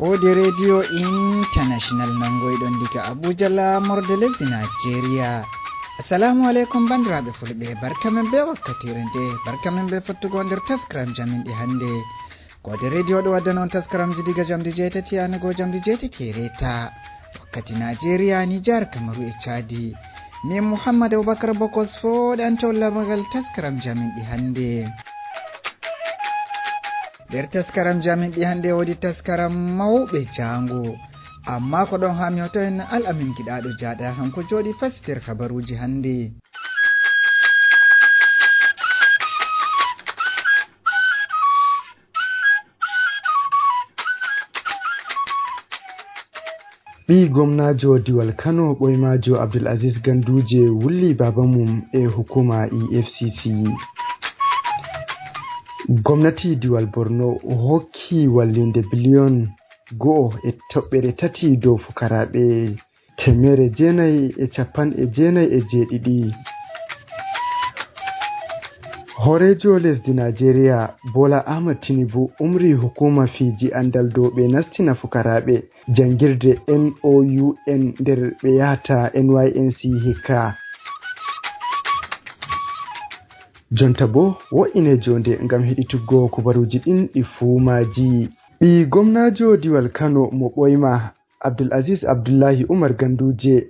Kode Radio International nangoyɗon diga Abuja lamorde lesdi Nigeria. Assalamu aleykum bandiraɓe fulɓe, barka men be wakkatire nde, barka men be fottugo nder taskaram jamin ɗi hannde. Kode Radio ɗo wadda noon taskaramji diga jamdi 8 yanugo jamdi 8:15 wakkati Nigeria, Nijar, Kamaru e Chadi. Min Mouhammad Aboubacar Bokos foɗanto lamagal taskaram jamin ɗi hannde. Nder taskaram jamin ɗi hannde wodi taskaram mawɓe jango, amma ko ɗon ha mi hoto en Al'amin giɗaɗo jaɗa hanko joɗi fasitir habaruji hannde. Ɓi gomnajo diwal Kano ɓoymajo Abdulaziz Ganduje wulli baba mum e hukuma EFCC. Gomnati diwal Borno hokki wallinde biliyon 1.3 dow fukaraɓe 997. Horejo lesdi Nigeria Bola Ahmad Tinubu umri hukuma fiji andal dow ɓe nastina fukaraɓe jangirde NOUN nder ɓe yahata NYNC hikka. Jonta bo wo'ine jonde ngam heɗituggo kubaruji ɗin ɗi fuumaji. Ɓi gomnajo diwal Kano mo ɓoyma Abdulaziz Abdullahi Umar Ganduje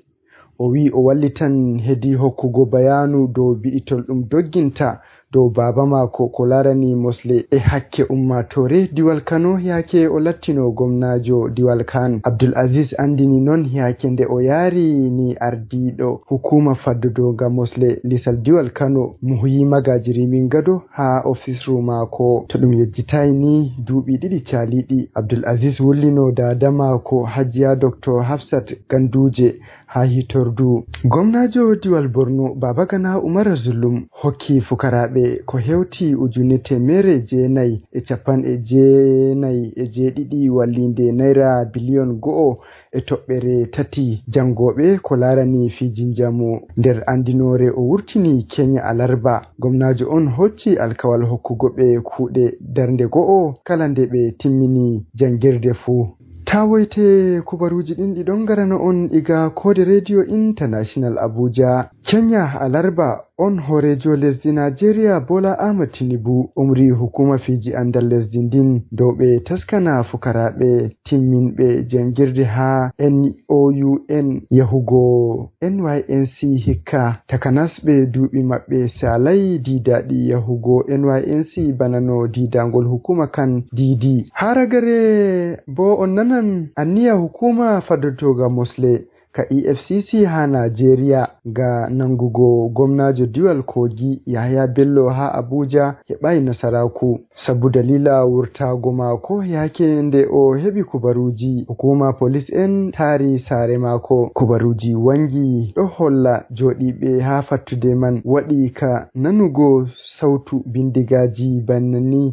o wi o wallitan hedi hokkugo bayanu dow bi'itol ɗum dogginta dow baba mako ko larani mosle e hakke ummatore diwal Kano yake o lattino gomnajo diwal Kan. Abdul Aziz andini non yake nde o yaari ni ardiɗo hukuma faddodoga mosle lisal diwal Kano muhuyi magajiri min gado ha ofisru mako. To ɗum yejjitai ni duuɓi 2 caliɗi Abdul Aziz wullino dada mako Hajiya Dr. Hafsat Ganduje ha hitordu. Gomnajo diwal Borno Babagana Umar Zulum hokki fukaraɓe ko hewti 997 wallinde naira biliyon 1.3 jangoɓe ko larani fiji njamu. Nder andinore o wurtini Kenya alarba, gomnajo on hocci alkawal hokkugo ɓe kuuɗe darnde 1 kala nde ɓe timmini jangirde fuu. Tawoyte kubaruji ɗin ɗi ɗon garana on iga Kode Radio International Abuja. Kenya alarba on horejo lesdi Nigeria Bola Ahmad Tinubu umri hukuma fiji andal lesdi ndin dow ɓe taskana fukaraɓe timminɓe jangirde ha NOUN yahugo NYNC hikka. Takanas ɓe duuɓi maɓɓe salai didaɗi yahugo NYNC bana no didangol hukuma kan didi. Ha ragare bo on nanan anniya hukuma faddotoga mosle ka EFCC ha Nigeria ga nangugo gomnajo diwal Kogi Yahaya Bello ha Abuja heɓai nasaraku sabu dalila wurtago mako yake nde o heɓi kubaruji hukuma police en tari sare mako. Kubaruji wangi ɗo holla joɗiɓe ha fattude man waɗi ka nanugo sautu bindigaji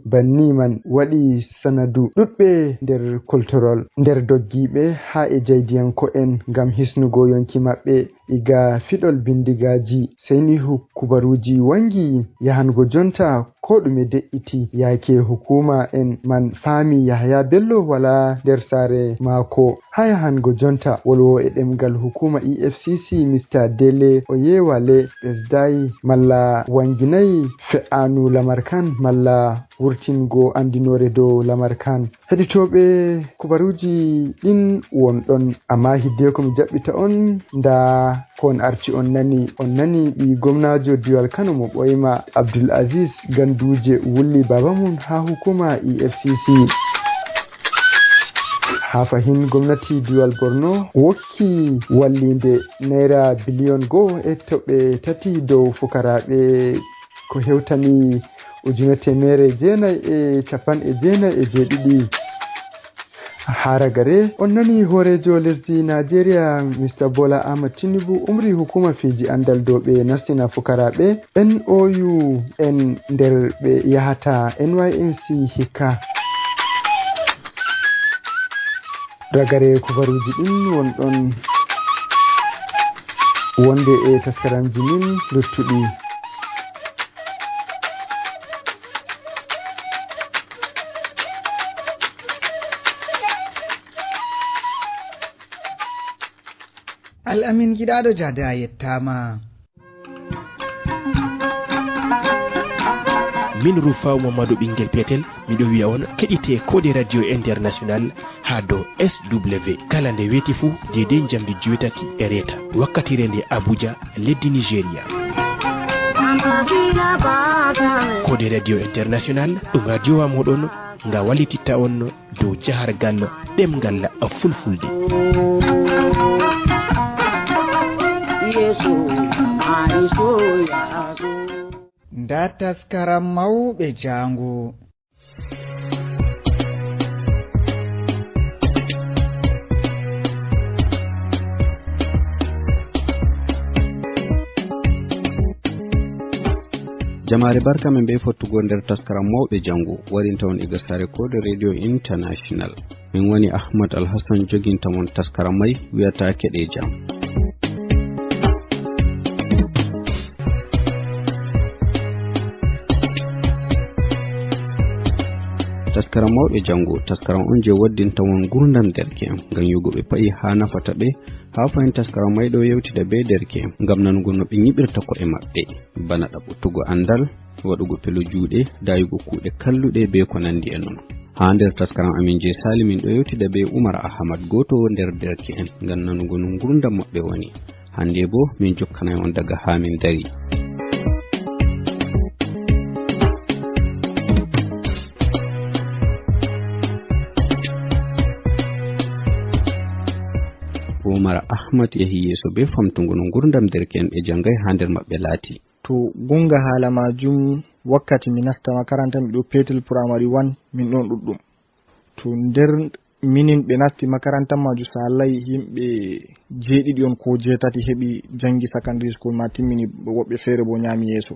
banni man waɗi sanadu ɗuɗɓe nder koltorol nder doggiɓe ha e jaidiyanko'en ngam hisnugo yonki maɓɓe iga fiɗol bindigaji. Sai ni kubaruji wangi yahango jonta ko ɗume de'iti yake hukuma en man faami Yahaya Bello wala nder sare mako. Ha yahango jonta wolwo e ɗemgal hukuma EFCC Mr. Dele Oyewale ɓesdayi malla wanginayi fe'anu lamarkan malla wurtingo andinore dow lamarkan. Heɗitoɓe kubaruji ɗin wonɗon, amma hiddeko mi jaɓɓita on nda ko on arti on nani ɓi gomnajo diwal Kano mo ɓoyma Abdul Aziz Ganduje wulli baba mum ha hukuma EFCC. Ha fahin gomnati diwal Borno wokki wallinde naira biliyon 1.3 dow fukaraɓe ko hewtani 997. Ha ragare on nani horejo lesdi Nigeria Mr. Bola Ahmad Tinubu umri hukuma fiji andal dow ɓe nastina fukaraɓe NOUN nder ɓe yahata NYNC hikka. Ragare kubaruji ɗin wonɗon wonde e taskaramji min luttuɗi. Al'amin giɗaɗo jade a yettama. Min Rufaw Mamadou ɓinguel petel, miɗo wiya on keɗite Kode Radio International ha dow SW kala nde weeti fuu dedei jamdi 8:30 wakkatire nde Abuja leddi Nigéria. Kode Radio International ɗum radio wa moɗon nga wallititta on dow jahargal ɗemgal Fulfulde. Nda taskaram mawɓe jaango. Jamare barka men be fottugo nder taskaram mawɓe jango warinta on iga sare Kode Radio International. Min woni Ahmad Alhassan joginta mon taskaram mai wiyata keɗe jam. Taskaram mawɓe jango taskaram on je waddinta mon gurdam derke'en ngam yugo ɓe pa'i ha nafata ɓe, ha fahin taskaram mai ɗo yewtida be derke'en ngam nanugo no ɓe nyiɓirta ko'e maɓɓe, bana ɗaɓɓutugo andal, waɗugo pelo juuɗe, dayugo kuuɗe kalluɗe be ko nandi e non. Ha nder taskaram amin je sali min ɗo yewtida be Umar Ahmad goto nder derke'en ngam nanugo no gurdam maɓɓe woni. Hande bo min jokkanay on daga ha min dari. Umar Ahmad yahi yeeso be famtungo no gurdam derke'en ɓe jangay ha nder maɓɓe laati. To gonga haala majum wakkati mi nasta makaranta mi ɗo petel primary 1 min ɗon ɗuɗɗum. To nder minin ɓe nasti makaranta majum salai himɓe jeeɗiɗi on ko jeetati heɓi jangi secondary school ma timmini, woɓɓe feere bo ñaami yeeso,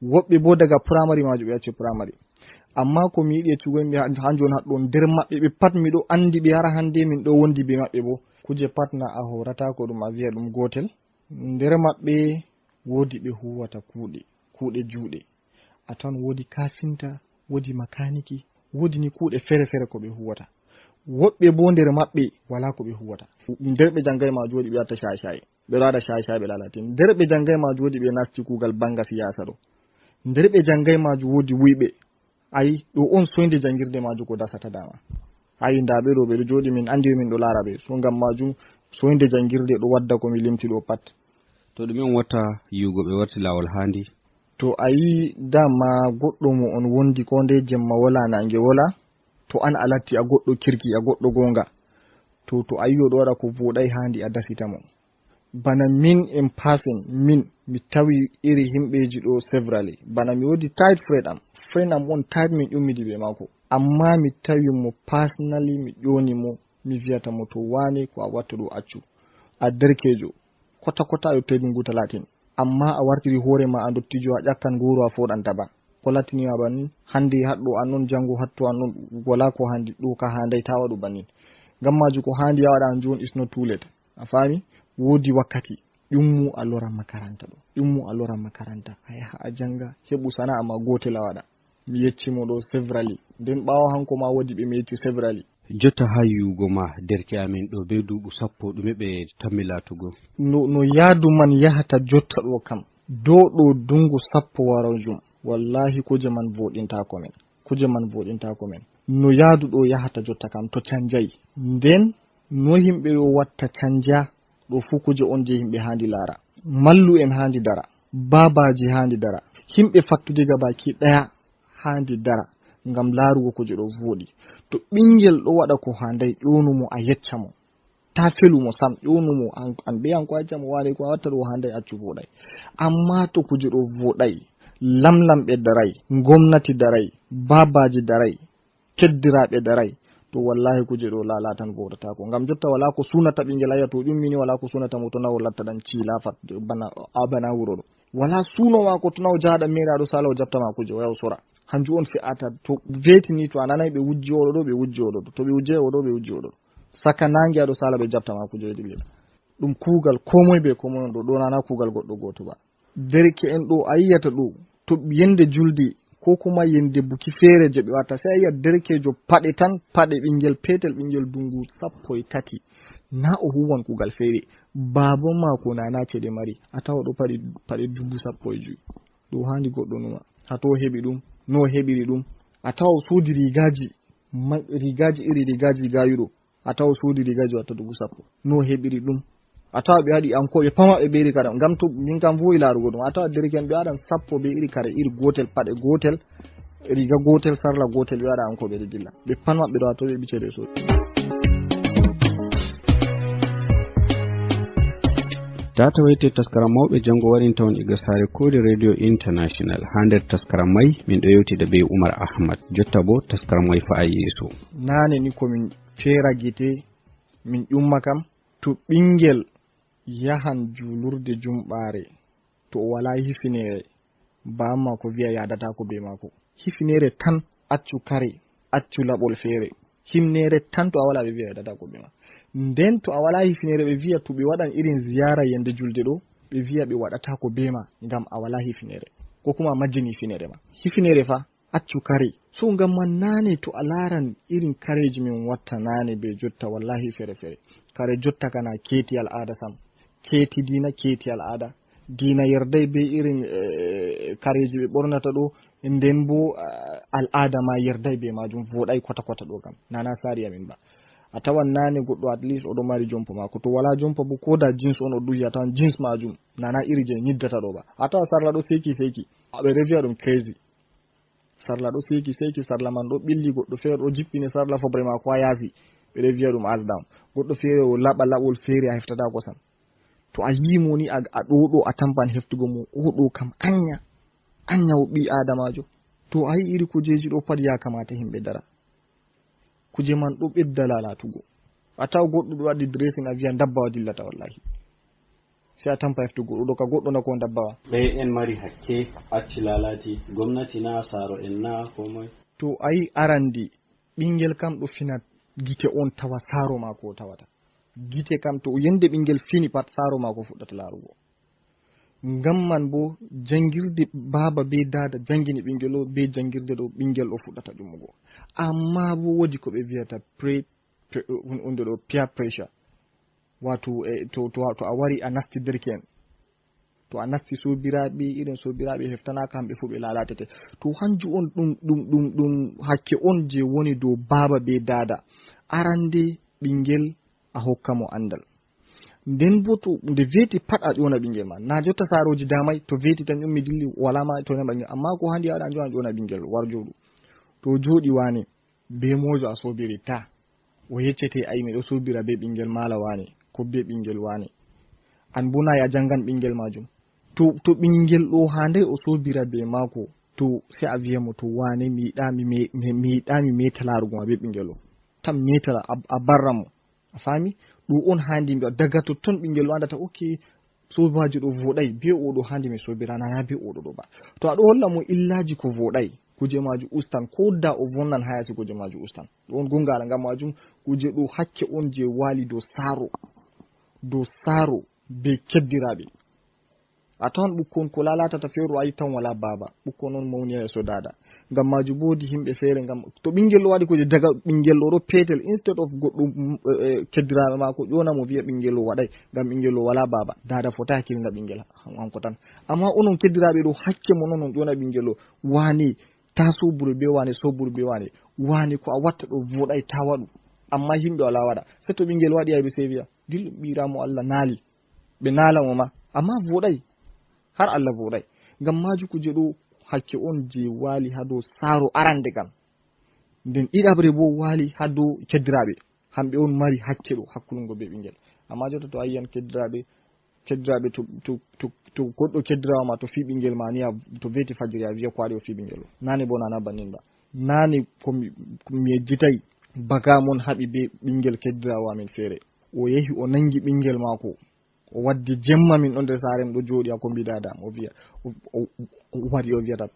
woɓɓe bo daga primary majum ɓe acci primary. Amma ko mi yiɗi yeccugo yimɓe ha joni haɗɗo nder maɓɓe ɓe pat miɗo andi ɓe hara hande min ɗo wondi be maɓɓe bo kuje pat na a horata ko ɗum a wiya ɗum gotel. Nder maɓɓe woodi ɓe huwata kuuɗe juuɗe, a tawan woodi kafinta, woodi makaniki, woodi ni kuuɗe fere fere ko ɓe huwata. Woɓɓe bo nder maɓɓe wala ko ɓe huwata. Nder ɓe jangay ma jooɗi ɓe watta shaye-shaye, ɓe waɗa shaye-shaye ɓe lalati. Nder ɓe jangay ma jooɗi ɓe nasti kuugal banga siyasa ɗo. Nder ɓe jangay ma woodi wuyɓe, ayi ɗo on soyde jangirde maaju ko dasata dama. Ayi nda ɓe ɗo ɓe ɗo jooɗi min andi min ɗo laara ɓe. So ngam majum soyde jangirde ɗo wadda ko mi limti ɗo pat. To ɗume on watta yiwgo ɓe warti laawol handi? To ayi dama goɗɗo mo on wondi ko nde jemma wala nange wala, to an a latti a goɗɗo kirki, a goɗɗo gonga, to ayi o ɗo waɗa ko voɗai handi a dasita mo. Bana min in person min mi tawi iri himɓeji ɗo severally. Bana mi woodi tight friend am, friend am on tight min ƴummidi ɓe maako, amma mi tawi mo personally mi ƴoni mo, mi wiyata mo to wane ko a watta ɗo accu, a derkejo kota kota a yottoy ɗum 30, amma a wartiri hoore ma a dottijo, a ƴakkan goro a foɗanta ba ko lattinima bannin, hande haɗɗo an on, jango hatto an on, wala ko handi ɗo ka handay ta waɗu bannin. Ngam majum ko handi ya waɗa an joni is not too late. A faami woodi wakkati ƴummu a lora makaranta ɗo, ƴummu a lora makaranta, a yaha a janga, heɓu sana'a ma gotel a waɗa. Mi yeccimo ɗo severally, nden ɓaawo hanko ma woodi ɓe mi yecci severally. Jotta ha yiwugo ma derke amin ɗo be duuɓu 10 ɗume ɓe tammi laatugo? No yaadu man yahata jotta ɗo kam dow ɗo dungu 10 warojum, wallahi kuje man voɗintako men, kuje man voɗintako men. No yaadu ɗo yahata jotta kam to canjay, nden no himɓe ɗo watta canja ɗo fu kuje on je himɓe handi laara, mallu en handi dara, babaji handi dara, himɓe fattude gabaki ɗaya handi dara ngam laarugo kuje ɗo voɗi. To ɓingel ɗo waɗa ko handay, ƴonumo a yecca mo, ta felumo sam, ƴonumo an ɓe an ko a yecca mo wane ko a watta ɗo handay accu voɗay. Amma to kuje ɗo voɗay, lamlamɓe daray, gomnati daray, babaji daray, keddiraɓe daray, to wallahi kuje ɗo lalatan voɗatako. Ngam jotta wala ko sunata ɓingel aya to ƴummini, wala ko sunata mo to nawo latta ɗan ciila fat bana bana wuro ɗo, wala suno mako to nawo jahaɗa mere aɗo sala o jabta ma kuje o yaha o sora. Hanjum on fe'ata to vetini to a nanay ɓe wujji oɗo ɗo, ɓe wujji oɗo ɗo, to ɓe wujjay oɗo, ɓe wujji oɗo ɗo, saka nange aɗo sala ɓe jabta ma kuje dillina. Ɗum kuugal komoye be komoye on ɗo, ɗo nana kuugal goɗɗo goto ba. Derke en ɗo a yiyata ɗo to yende julde ko kuma yende buki feere je ɓe watta, sai a yiya derkejo paɗe tan, paɗe ɓingel petel, ɓingel dungu 13, Na o huwan kugal feere, baaba mako nana cede mari, a tawa ɗo paɗi paɗe 15,000. Ɗo handi goɗɗo numa ha to heɓi ɗum, no heɓiri ɗum. A tawa o soodi rigaji, rigaji iri rigaji gayuɗo, a tawa o soodi rigaji watta 10,000, no heɓiri ɗum. A tawa ɓe waɗi anko ɓe pama ɓe ɓe iri kare, ngam to min kam vowi larugo ɗum. A tawa derken ɓe waɗan 10 be iri kare iri gotel, paɗe gotel, riga gotel, sarla gotel, ɓe waɗa anko ɓe ɗo dilla, ɓe pat maɓɓe ɗo a tawa ɓe heɓi cede soodi. Tata wayte taskara mawɓe jango warin tawon iga sare Kodi Radio International. Ha nder taskara mai min ɗo yewtida be Umar Ahmad. Jotta bo taskara mai fa'a yeeso. Nane ni komin fera gite min ƴumma kam, to ɓingel yahan julurde jumɓare to o wala hifinere, baba mako wiya yadata ko be mako. Hifinere tan, accu kare, accu laɓol feere, himnere tan to a wala ɓe wiya yadata ko be ma. Nden to a wala hifinere ɓe wiya to ɓe waɗan irin ziyara yende julde ɗo, ɓe wiya ɓe waɗata ko be ma ngam a wala hifinere, ko kuma a majjini hifinere ma. Hifinere fa accu kare. So ngam man nane to a laran irin kareji min watta nane be jotta, wallahi fere fere. Kare jotta kana keeti al'ada sam, keeti dina, keeti al'ada dina yerdai be irin kareji ɓe ɓornata ɗo, nden bo al'ada ma yerdai be majum, voɗai kwata kwata ɗo kam nana sari amin ba. A tawan nane goɗɗo at least oɗo mari jompo mako, to wala jompo bo koda jeans on o duhi, a tawan jeans majum nana iri je nyiddata ɗo ba. A tawa sarla ɗo seki seki, ɓe reviya ɗum crazy, sarla ɗo seki seki, sarla man ɗo ɓilli, goɗɗo feere ɗo jippini sarla fobre mako ha yaasi, ɓe ɗo viya ɗum as down. Goɗɗo feere o laɓa laɓol feere a heftata kosam, to a yimo ni a ɗo ɗo a tampan heftugo mo, oɗo kam anya anya o ɓi adamajo. To a yi iri kujeji ɗo pat ya kamata himɓe dara, kuje man ɗo ɓedda lalatugo. A tawa goɗɗo ɗo waɗi dressing a wiya dabbawa dillata, wallahi sai a tampa heftugo ɗo ka goɗɗo na ko dabbawa. Ɓe en mari hakke acci lalati gomnati na saro en na ko moy. To a yi arandi ɓingel kam ɗo fina gite on tawa saro mako o tawata gite kam, to yende ɓingel fini pat saro mako fuɗɗata larugo. Ngam man bo jangirde baba be dada jangini ɓingel o be jangirde ɗo ɓingel o fuɗɗata ƴummugo. Amma bo wodi ko ɓe wiyata hunde ɗo peer pressure, wato to a wari a nasti derke'en, to a nasti sobiraɓe, irin sobiraɓe heftanaka hamɓe fu ɓe lalatete. To hanju on ɗum hakke on je woni dow baba be dada. Arande ɓingel a hokka mo andal, nden bo to nde veti pat a ƴona ɓingel ma. Na jotta saroji damai to veti tan ƴummi dilli wala ma to nema ɓingel, amma ko handi a waɗa a ƴona ɓingel war joɗu. To joɗi wane be mojo a sobiri ta o yeccete ai miɗo sobira be ɓingel mala wane ko be ɓingel wane, an bo nayi a jangan ɓingel majum. To ɓingel ɗo handai o sobira be mako, to sai a wiya mo to wane mi yiɗa mi yiɗa mi meta larugo ma be ɓingel o tan meta a barra mo. A fami ɗum on handi mbi'a daga totton ɓingel o andata ok sobajo ɗo voɗai be oɗo handi mi sobira nana be oɗo ɗo ba. To aɗo holla mo illaji ko voɗai, kuje majum ustan, ko da o vonnan ha yasi kuje majum ustan. Ɗo on gongala ngam majum kuje ɗo hakke on je wali dow saro, dow saro be keddiraɓe. A tawan ɓukkon ko lalatata feere ayi tan wala baba, ɓukkon on mawni ha yeeso dada. Ngam majum bo wodi himɓe feere ngam to ɓingel ɗo waɗi kuje daga ɓingel ɗo ɗo petel, instead of goɗɗo keddiraɓe mako ƴona mo wiya ɓingel o waɗai ngam ɓingel o wala baba, dada fota hakkilina ɓingel hanko tan. Amma onon keddiraɓe ɗo hakke mo non on ƴona ɓingel o wane ta soburu be wane, soburu be wane, wane ko a watta ɗo voɗai ta waɗu. Amma himɓe wala waɗa, sei to ɓingel waɗi aybe sei wiya dillu ɓiramo Allah naali, ɓe naala mo ma, amma voɗai har Allah voɗai. Ngam maju kuje ɗo hakke on je wali ha dow saro arande kam, nden ɗiɗabre bo wali ha dow keddiraɓe, hamɓe on mari hakke ɗo hakkulungo be ɓingel. Amma jotta to a yiyan keddiraɓe, keddiraɓe to goɗɗo keddirawo ma to fi ɓingel ma ni to veti fajiri a wiya ko waɗi o fi ɓingel o. Nane bo nana bannin ba, nane ko mi yejjitai baga mon haɓi be ɓingel keddirawo amin feere, o yehi o nangi ɓingel mako o waddi jemma min ɗon nder saare mi ɗo jooɗi ha kombi dada am, o wiya o wari o wiyata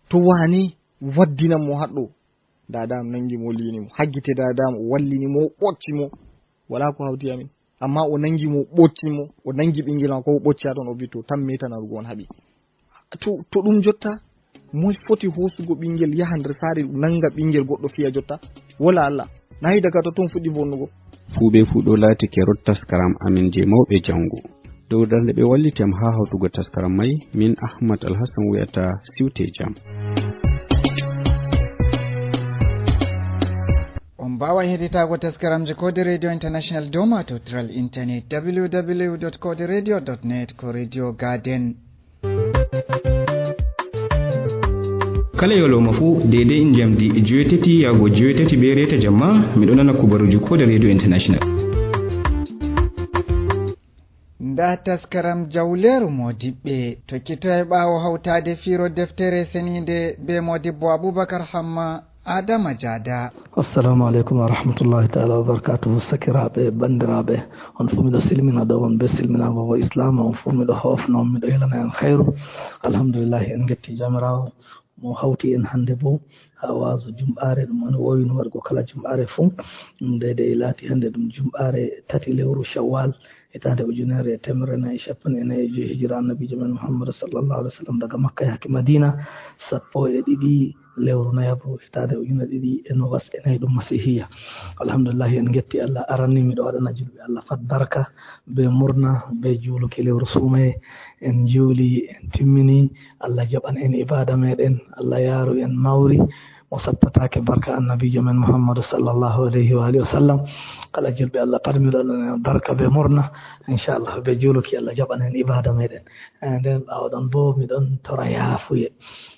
to wani waddinam mo haɗɗo, dada am nangi mo lini mo haggite dada am o wallini mo o ɓocci mo, wala ko hawti amin, amma o nangi mo o ɓocci mo, o nangi ɓingel mako o ɓocci ha ton, o wi to tan metanarugo on haɓi. To ɗum jotta moy foti hosugo ɓingel yaha nder saare nanga ɓingel goɗɗo fiya jotta, wala Allah nayi daga to ton fuɗɗi vonnugo. Fuu be fuu ɗo laati kerol taskaram amin je mawɓe jango. Dow darnde ɓe wallitam ha hawtugo taskaram mai, min Ahmad Alhassan wiyata siwte jam. On mbawa heɗitago taskaramji Kode Radio International dow matotiral internet www kode radio net ko Radio Garden. Kala yalowma fuu dedei jamdi 8 yago 8 be reta jamma, miɗo nana kubaruji Kode Radio International. Nda taskaram jawleru modiɓɓe tokkitoye ɓawo hawtade firo deftere seninde be modibbo Aboubacar Hamma Adama Diada. Assalamu aleykum wa rahmatullahi taala wa barakatuhu. Sakiraɓe, bandiraɓe, on fuu miɗo silmina ɗo on be silminago ngo islama, on fuu miɗo hofna on, miɗo yelana en hayru. Alhamdulillahi, en getti jamirawo mo hawti en hande bo ha waso jumɓare. Ɗum ana wowino waɗgo kala jumɓare fuu, ɗum deydey laati hande ɗum jumɓare 3 lewru Shawwal hitande 1445 hijira annabijo men Mouhammadou sallllahu alih wa sallam daga Makka yahki Madina, 12 lewru nayaɓru hitande 2024 ɗum masihiya. Alhamdulillahi, en getti Allah. Aranni miɗo waɗana julɓe Allah fat barka be murna be juuluki lewru suumaye. En juuli en timmini, Allah jaɓan en ibada meɗen, Allah yaaru en mawri mo sappatake, barka annabijo men Mouhammadou sallllahu alayhi wa alihi wa sallam. Kala julɓe Allah pat miɗo waɗana en barka be murna, inchallah be juuluki, Allah jaɓan en ibada meɗen. Nden ɓawoɗon bo miɗon tora yaafuye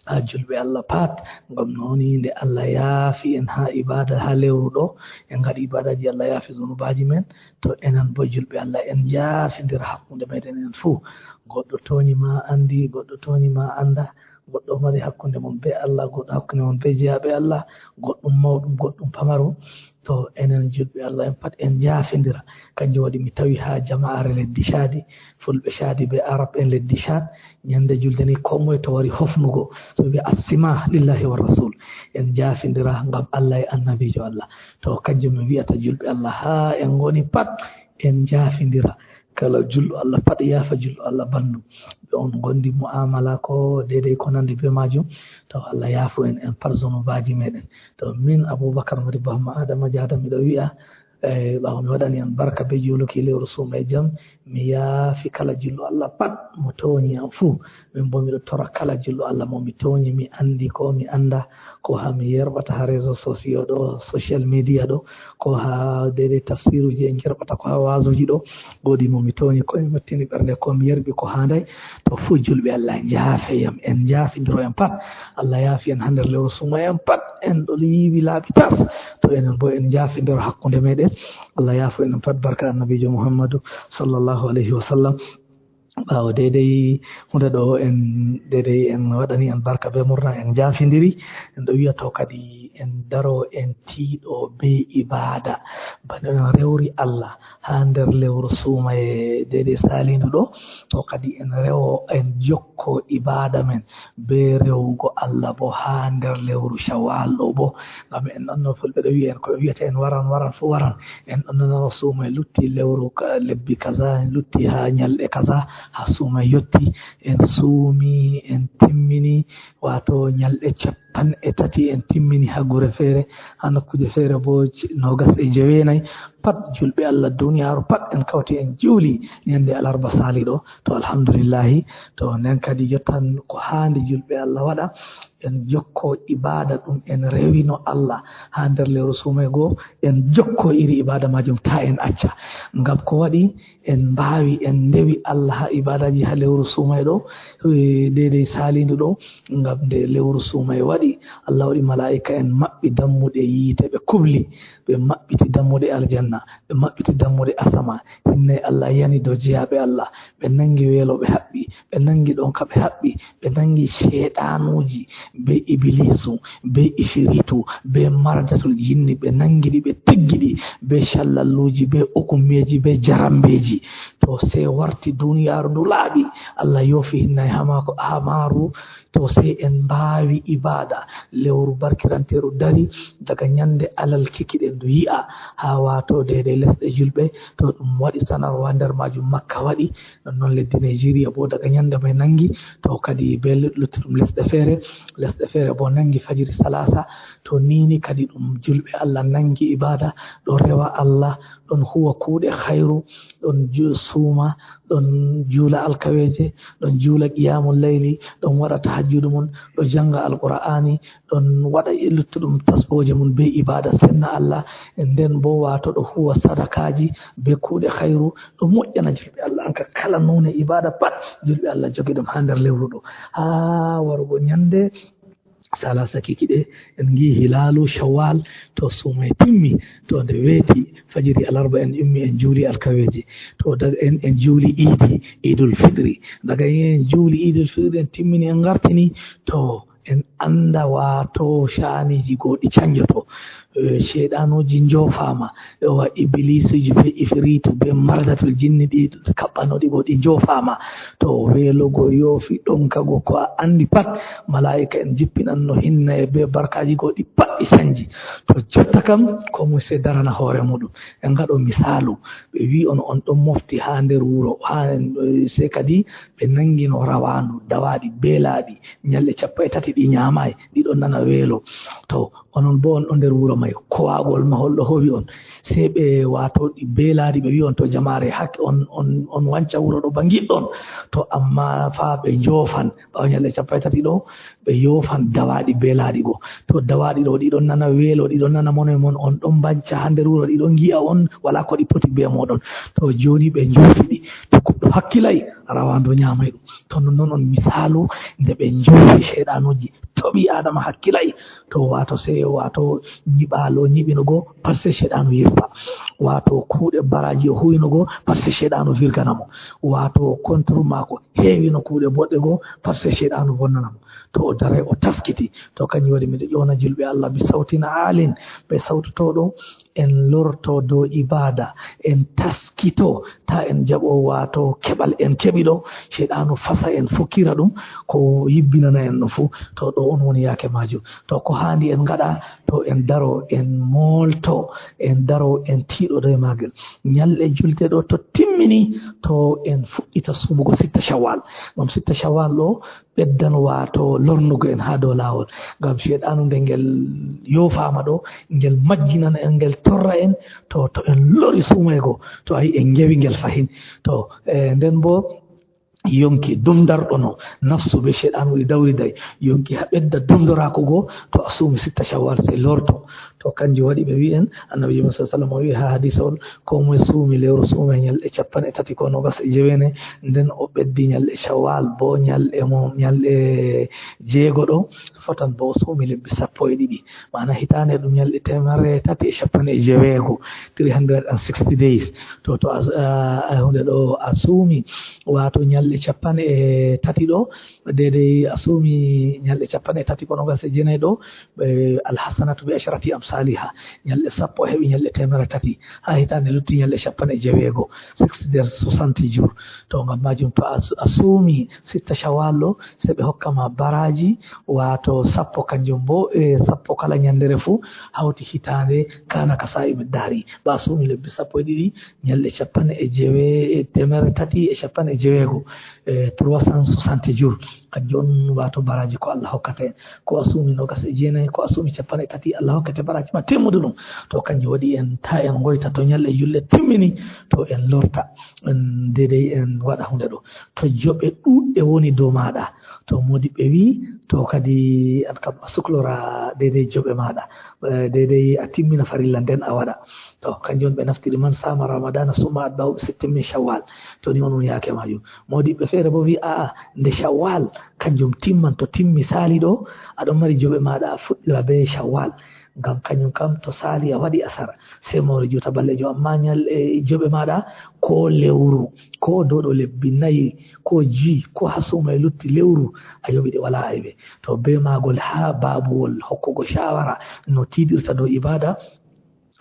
ha julɓe Allah pat, gam noni nde Allah yaafi en ha ibada ha lewru ɗo en gaɗi ibadaji, Allah yaafi zunubaji men. To enen bo julɓe Allah en yaafidira hakkunde meɗen en fuu. Goɗɗo toñima andi, goɗɗo toñima anda, goɗɗo mari hakkunde mum be Allah, goɗɗo hakkunde mum be jeyaɓe Allah, goɗɗum mawɗum, goɗɗum pamarum. To enen julɓe Allah en pat en jaafidira. Kanjum waɗi mi tawi ha jama'are leddi Cadi, fulɓe Cadi be arab en leddi Cad, ñande julde ni ko moye to wari hofnugo so wi assima lillahi wa rasul, en jaafidira gam Allah e annabijo Allah. To kanjum mi wiyata julɓe Allah ha en goni pat en jaafidira. Kala julɗo Allah pat yaafa julɗo Allah bandum, ɓe on gondi mu'amala ko deydey ko nandi be majum. To Allah yaafu en en pat zunubaji meɗen. To min Aboubacar Modi Bahma Adama Diada miɗo wiya e ɓawo mi waɗani en barka be juuluki lewru suuma e jaam, mi yaafi kala julɗo Allah pat mo toñi am fuu. Min bo miɗo tora kala julɗo Allah mo mi toñi, mi andi ko mi anda, ko ha mi yerɓata ha réseau sociaux ɗo, social media ɗo, ko ha deydey tafsiruji en jerɓata, ko ha wasuji ɗo, godi mo mi toñi, ko mi mettini ɓernde, ko mi yerɓi ko handay. To fuu julɓe Allah jaafeyam, en jaafidiro en pat. Allah yaafi en ha nder lewru suuma en pat, en ɗo yiwi laabi tas. To enen bo en jaafidiro hakkunde meɗen. Allah yaafo en pat, barka annabijo Mouhammadou sallllahu alayhi wa sallam. Ɓaawo deydey hunde ɗo en deydey en waɗani en barka be murna, en jaafidiri. En ɗo wiya to kadi en daro en tiiɗo be ibada, bano en rewri Allah ha nder lewru suumaye deydey salindu ɗo. To kadi en rewo en jokko ibada men be rewugo Allah bo ha nder lewru Shawwal ɗo bo, ngam en ɗonno fulɓe ɗo wiya en koɓe wiyata en waran waran fo waran. En ɗon nano suumaye lutti lewru lebbi kaza, en lutti ha ñalɗe kaza ha suuma yetti, en suumi en timmini, wato ñalɗe 30 en timmini ha gure feere, ha nokkuje feere bo 29. Pat julɓe Allah duniyaru pat en kawti en juuli ñande alarba sali ɗo. To alhamdulillahi. To nden kadi jottan ko handi julɓe Allah waɗa, en jokko ibada ɗum en rewino Allah ha nder lewru suumay goo, en jokko iri ibada majum ta en acca. Ngam ko waɗi en mbawi en ndewi Allah ha ibadaji ha lewru suumay ɗo deydey salindu ɗo, ngam nde lewru suumay waɗi Allah waɗi malaika en maɓɓi dammuɗe yiite, ɓe kubli, ɓe maɓɓiti dammuɗe aljanna, ɓe maɓɓiti dammuɗe asama. Hinne Allah yani dow jeyaɓe Allah, ɓe nangi weelo ɓe haɓɓi, ɓe nangi ɗon ka ɓe haɓɓi, ɓe nangi sheeɗanuji be ibilisu be ifiritu be mardatul jinni, ɓe nangi ɗi ɓe tiggi ɗi be callalluji be okummeji be jarambeji. To sey warti duniyaru ndu laaɓi, Allah yofi hinnay ha maru. To sey en mbawi ibada ibada. Lewru barkiranteru dari daga ñande alal kikiɗe ndu yi'a ha wato dedei lesɗe julɓe. To ɗum waɗi sanarwa nder majum Makka waɗi nonnoon leddi Nigeria bo daga ñande mai nangi. To kadi be luttuɗum lesɗe feere, lesɗe feere bo nangi fajiri salasa. To nini kadi ɗum julɓe Allah nangi ibada, ɗon rewa Allah, ɗon huwa kuuɗe hayru, ɗon suuma, ɗon juula alkaweje, ɗon juula qiyamul layli, ɗon waɗa tahajjudu mum, ɗo janga alqur'ani, ɗon waɗa luttuɗum tasboje mum be ibada senna Allah. Nden bo wato ɗo huwa sadakaji be kuuɗe hayru, ɗo moƴƴana julɓe Allah. Anka kala none ibada pat julɓe Allah jogi ɗum ha nder lewru ɗo ha warugo ñande salasa kikiɗe en gi hilalu shawwal. To sumay timmi, to nde weeti fajiri alarba en ummi en juuli alkaweji, to daga en juuli iidi idul fitri, daga en juuli idul fitri en timmini en gartini. To en anda wato shaniji goɗi canjoto, sheidanuji jofama, wa iblisuji be ifritu be mardatul jinni ɗi kaɓɓanoɗi go ɗi jofama. To welugo yoofi ɗonkago ko a andi pat malaika en jippinanno hinna e be barkaji go ɗi pat ɗi sanji. To jotta kam ko moy sey darana hoore muɗum. En gaɗo misalu, ɓe wi on on ɗon mofti ha nder wuro ha sey kadi ɓe nangino rawandu dawaɗi belaɗi ñalɗe 30 ɗi ñamay, ɗiɗon nana weelo. To onon bo on ɗo nder wuro mai kowagol mahol ɗo howi on, sey ɓe wato ɗi belaɗi ɓe wi on to jamare hakke on on wanca wuro ɗo ba giɗɗon. To amma fa ɓe jofan ɓawo ñalɗe 30 ɗo ɓe yofan dawaɗi belaɗi go. To dawaɗi ɗo ɗiɗon nana weelo, ɗiɗon nana mono mon, on ɗon banca ha nder wuro, ɗiɗon gi'a on wala ko ɗi poti be moɗon. To joni ɓe jofi ɗi, to goɗɗo hakkilay rawandu ñamay ɗum. To nonnoon on misalu nde ɓe jofi sheidanuji to ɓi adama hakkilay, to wato sey wato nyiɓalo nyiɓinogo pat sey sheɗanu yirfa, wato kuuɗe baraji o huynogo pat sey sheɗanu virganamo, wato contre mako heewino kuuɗe boɗɗe go pat sey sheɗanu bonnanamo. To o daray o taskiti. To kanjum waɗi miɗo ƴona julɓe Allah bi sawtin alin, ɓe sawtotoɗo en lorto dow ibada, en taskito ta en jaɓo wato keɓal en keɓiɗo sheɗanu fasa en fukkira ɗum ko yibbinana en ɗum fuu. To ɗo on woni yaake majum. To ko handi en gaɗa, to en daro en molto, en daro en tiiɗo dow magel. Ñalɗe julde ɗo to timmini, to en fuɗɗita sumugo sitta shawwal, ngam sitta shawwal ɗo ɓeddan wato lornugo en ha dow laawol, ngam sheɗanu nde ngel yofama ɗo ngel majjinana en, ngel torra en. To en lori sumaygo, to ayi en gewi ngel fahin. To nden bo yonki dumdarɗo no nafsu be sheɗanu ɗi dawriday, yonki ha ɓedda dumdorako go. To a suumi sitta shawwal sey lorto. To kanjum waɗi ɓe wi en annabi Muhammad sallallahu alaihi wasallam o wi ha hadisa on, ko moye suumi lewru suume ñalɗe 30 ko 29, nden o ɓeddi ñalɗe shawwal bo ñalɗe mo ñalɗe jeego ɗo fotan bo o suumi lebbi 12, mana hitande ɗum ñalɗe 386, 360 days. To to hunde ɗo a suumi wato ñalɗe 30 ɗo dedei a suumi ñalɗe 30 ko 29 ɗo, alhasanatu bi ashrati amsaliha, ñalɗe 10 heɓi ñalɗe 300, ha hitande lutti ñalɗe 60, 60 jours. To ngam majum to a suumi sitta shawwal ɗo sey ɓe hokkama baraji wato 10, kanjum bo e 10 kala ñandere fuu hawti hitande kana ka sa'imi dari. Ba suumi lebbi 12 ñalɗe 386, 360 jours, kanjum on wato baraji ko Allah hokkata en. Ko a suumi 29, ko a suumi 30, Allah hokkate baraji ma temmudu ɗum. To kanjum waɗi en ta en goyta to ñalɗe julle timmini, to en lorta en dedei en waɗa hunde ɗo. To joɓe ɗuɗɗe woni dow maɗa, to modiɓɓe wi to kadi an kam a suklora dedei joɓe maɗa, dedei a timmina farilla nden a waɗa. To kanjum on ɓe naftiri man sama ramadana summa atba'u bi sittin min shawwal. To ni on woni yaake majum. Modiɓɓe feere bo wi a'a nde shawwal kanjum timman, to timmi sali ɗo aɗon mari joɓe maɗa a fuɗɗira be shawwal, ngam kañum kam to sali a waɗi asara sey mawri juuta balɗe jo. Amma ñalɗe joɓe maɗa ko lewru ko dow ɗo lebbi 4 ko 5 ko ha sumay lutti lewru a yoɓi ɗe wala aybe. To be magol ha babuwol hokkugo shawara no tiɗirta dow ibada,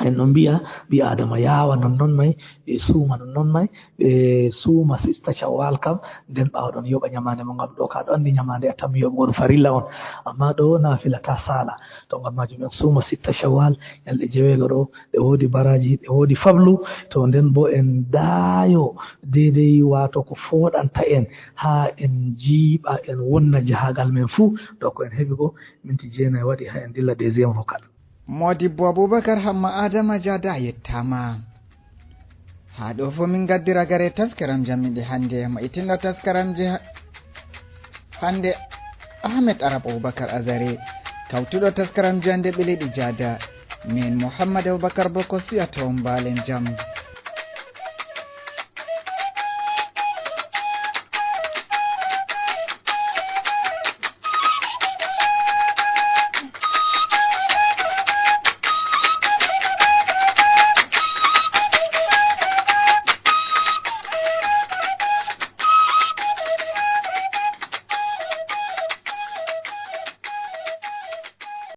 En ɗon mbiya ɓi adama yawa nonnon may, ɓe suuma nonnon may, ɓe suuma sista Shawwal kam, nden ɓawa ɗon yoɓa ñamande mo, ngam ɗo ka ɗo andi ñamande a tammi yoɓugo ɗum farilla on, amma ɗo nafila ta sala. To ngam majum en suuma sitta Shawwal, ñalɗe jeweego ɗo ɗe woodi baraji, ɗe woodi fablu. To nden bo en daayo dedei wato ko foɗanta en ha en jiiɓa en wonna jahagal men fuu. To ko en heeɓi go minti 9 waɗi ha en dilla deuxième vocal. Modibbo Aboubacar Hamma Adama Diada yettama. Ha ɗo fo min gaddira gare taskaram jammiɗe hande mo itinɗo taskaramje hande Ahmed Arab Aboubacar Azare kawtuɗo taskaram jande ɓeleɗi Diada, min Mouhammad Aboubacar boko siyata on balen jam.